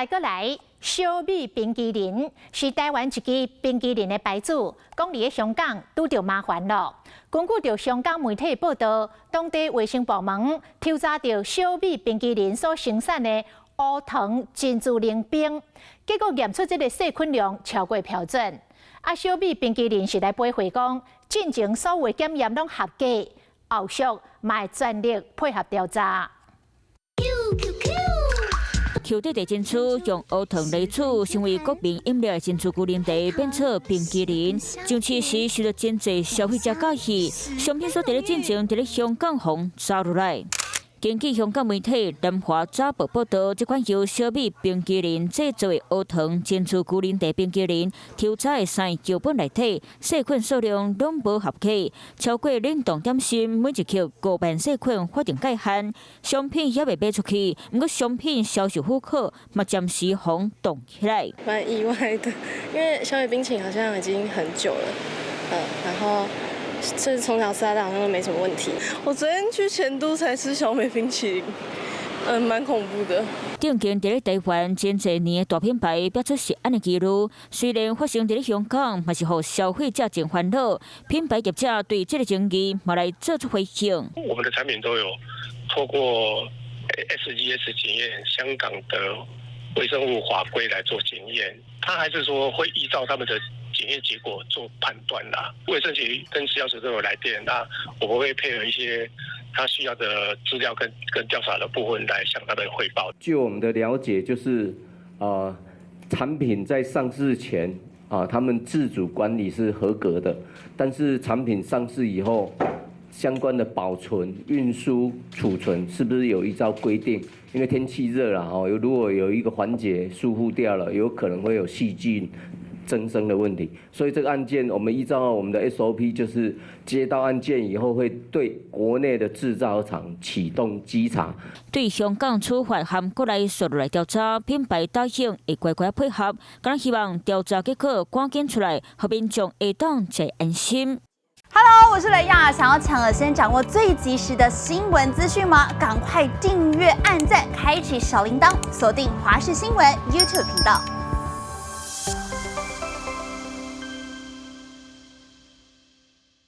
來閣來，小美冰淇淋是台灣一支冰淇淋的牌子，講佇咧香港拄著麻煩囉。根據著香港媒體報道，當地衛生部門抽查著小美冰淇淋所生產的烏糖珍珠奶冰，結果驗出這个細菌量超過標準。啊，小美冰淇淋是來回回講，進前所有檢驗攏合格，後續嘛會全力配合調查。球底的珍珠用烏糖來煮，成為國民飲料的珍珠龜苓茶變做冰淇淋。上市時受到真濟消費者佮意，商品所佇咧進前佇咧香港予查落來。根據香港媒體《南華早報》報道，這款由小美冰淇淋製作的烏糖珍珠龜苓茶冰淇淋，抽查的三樣本內底細菌數量攏無合格，超過冷凍點心每一克5萬細菌法定界限，商品猶未賣出去，毋過商品銷售許可嘛暫時予凍起來。蠻意外的，因為小美冰淇淋好像已經很久了，然後甚至從小吃到大好像都沒什麼問題。我昨天去前都才吃小美冰淇淋，蠻恐怖的。頂間佇咧台灣真濟年的大品牌，表出食安的疑慮。雖然發生佇咧香港，嘛是予消費者真煩惱。品牌業者對這个爭議嘛來做出回應。我們的產品都有透過 SGS 檢驗，香港的微生物法規來做檢驗，他還是說會依照他們的檢驗結果做判斷啦。衛生局跟食藥署都有來電，那我們會配合一些他需要的資料跟調查的部分來向他們匯報。據我們的了解，就是產品在上市前啊，他們自主管理是合格的，但是產品上市以後，相關的保存、運輸、儲存是不是有依照規定？因為天氣熱了哦，如果有一個環節疏忽掉了，有可能會有細菌增生的問題。所以這個案件，我們依照我們的 SOP，就是接到案件以後，會對國內的製造廠啟動稽查。對香港處罰和國內煞來調查，品牌答應會乖乖配合，敢希望調查結果趕緊出來，予民眾會當才安心。 Hello，我是雷亞，想要搶先掌握最及時的新聞資訊嗎？趕快訂閱、按讚、開啟小鈴鐺，鎖定華視新聞 YouTube 頻道。